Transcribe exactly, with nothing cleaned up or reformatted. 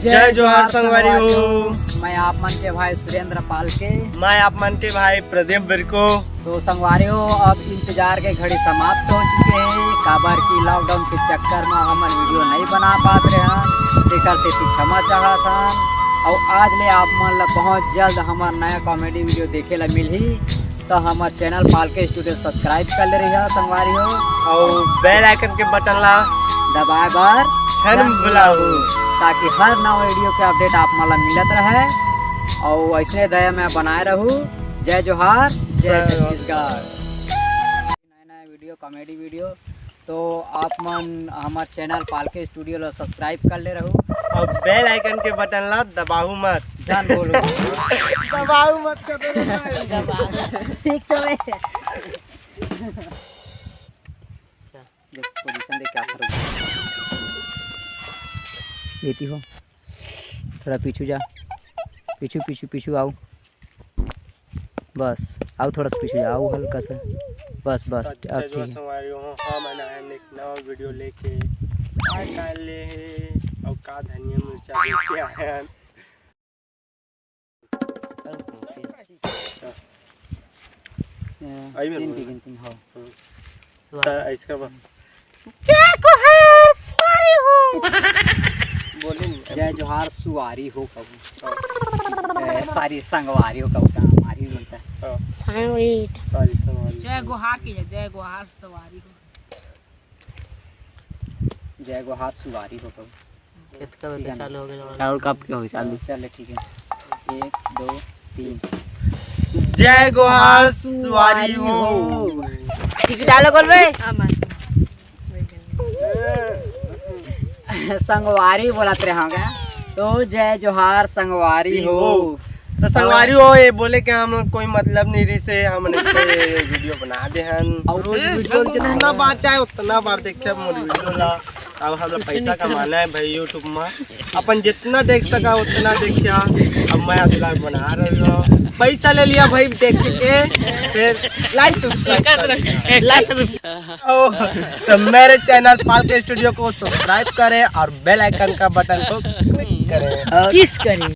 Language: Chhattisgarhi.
जय जोहार संगवारी हो। मैं आप मन के भाई सुरेंद्र पालके। मैं आप मन के भाई प्रदीप बिरको। तो संगवारी हो, अब इंतजार के घड़ी समाप्त हो चुके हे, काबर कि लॉकडाउन के चक्कर में हमन वीडियो नहीं बना पात रहे हन, तेकर सेती क्षमा चाहत हन। अउ आज ले आप मन ला बहुत जल्द हमर नया कॉमेडी वीडियो देखे ला मिलही। तो हमर चैनल पालके स्टूडियो सब्सक्राइब कर ले रहिहा संगवारी हो। अउ बेल आइकन के बटन ला दबाए बर झन भुलाहू। ताकि हर नवा वीडियो के अपडेट आप मन ला मिलत रहे। अउ ऐसने दया में बनाए रहू। जय जोहार, जय जय जोहार। छत्तीसगढ़। नया नया वीडियो, कॉमेडी वीडियो, तो आप मन हमर चैनल पालके स्टूडियो ला सब्सक्राइब कर ले रहू। अउ बेल आइकन के बटन ला दबाहू मत। झन भुलाहू। दबाहू मत कर दो रे भाई। ठीक तो है। अच्छा, देख पोजीशन देख क्या करो। बेटी हो, थोड़ा पीछू जा, पीछू पीछू पीछू आओ। बस, आओ थोड़ा सा पीछू जा, आओ हल्का सा। बस बस, तो अब जय ठीक जोहार है। संगवारी हो, हम आए हन एक नवा वीडियो लेके। का का ले हे अउ का धनिया मिर्चा बेचे आए हन। आई मेरे तीन की बोल। गिनती में हो। हम्म। स्वाहा। त ऐसका बा। जय जोहार सुवारी हो। बोले न। जय जोहार सुवारी हो कहू। हाँ। ए, सॉरी, संगवारी हो कहू, का मारी बोलता है। हाँ। सॉरी। सॉरी, संगवारी। जय गोहार की है, जय गोहार सवारी हो। जय गोहार सुवारी हो कहू। खेत का ठीक है ना? चालू हो गया। चावल कब के हो चालू? चले, ठीक है। एक, दो, तीन। जय गोहार सुवारी हो। ठीक से डालो गोल भाई। संगवारी बोलत रहे होंगे, तो जय जोहार संगवारी हो। तो संगवारी हो, ये बोले कि हम लोग कोई मतलब नहीं रही से, हम इसको ये वीडियो बना दे हन। और रोज वीडियो जितना बार चाहे उतना बार देखे मोर वीडियो ला। अब हम लोग पैसा कमाना है भाई YouTube में, अपन जितना देख सका उतना देखिया। अब मैं अगला बना रही हूँ, पैसा ले लिया भाई देख के, फिर लाइक सब्सक्राइब कर। लाइक। ओ, तो मेरे चैनल पालके स्टूडियो को सब्सक्राइब करें और बेल आइकन का बटन को क्लिक करें। किस करें?